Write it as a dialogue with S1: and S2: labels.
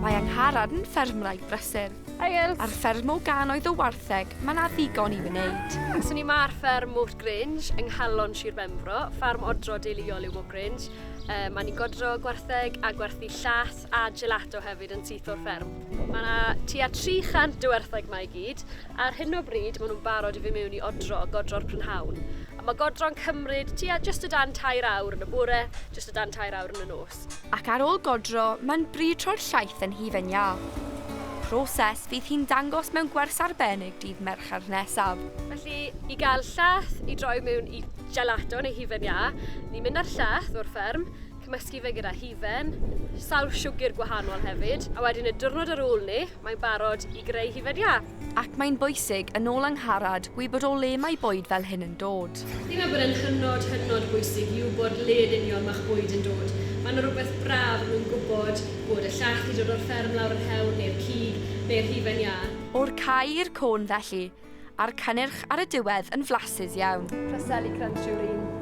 S1: Mae Angharad yn ffermwraig brysur.
S2: Hi girls!
S1: Ar fferm o gannoedd o wartheg, mae 'na ddigon i wneud.
S2: So ni 'ma ar fferm Moat Grange yng nghalon Sir Benfro, ffarm odro deuluol yw Moat Grange. Um, a ni'n godro gwartheg a gwerthu llath a gelato hefyd yn syth o'r fferm. Mae yna tua 300 o wartheg 'ma i gyd. Ar hyn o bryd maen nhw'n barod i fynd mewn i odro, godro'r prynhawn. A mae godro'n cymryd tua jyst o dan tair awr yn y bore, jyst o dan tair awr yn y nos.
S1: Ac ar ôl godro, mae'n bryd troi'r llaeth yn hufen iâ. Proses fydd hi'n dangos mewn gwers arbennig dydd Mercher nesaf.
S2: Felly, i gael llaeth i droi mewn i gelato neu hufen iâ, ni'n mynd â'r llaeth o'r fferm, cymysgu fe gyda hufen, sawl siwgr gwahanol hefyd, a wedyn y diwrnod ar ôl 'ny, mae'n barod i greu hufen iâ.
S1: Ac mae'n bwysig, yn ôl Angharad, gwybod o le mae bwyd fel hyn yn dod.
S2: Fi'n meddwl bod e'n hynod, hynod bwysig i wybod le yn union mae'ch bwyd yn dod. Mae 'na rywbeth braf am yn gwybod bod y llaeth 'di dod o'r fferm lawr yr hewl, neu'r cig, neu'r hufen iâ.
S1: O'r cae i'r côn felly, a'r cynnyrch ar y diwedd yn flasus iawn.
S2: Preseli crunch yw'r un.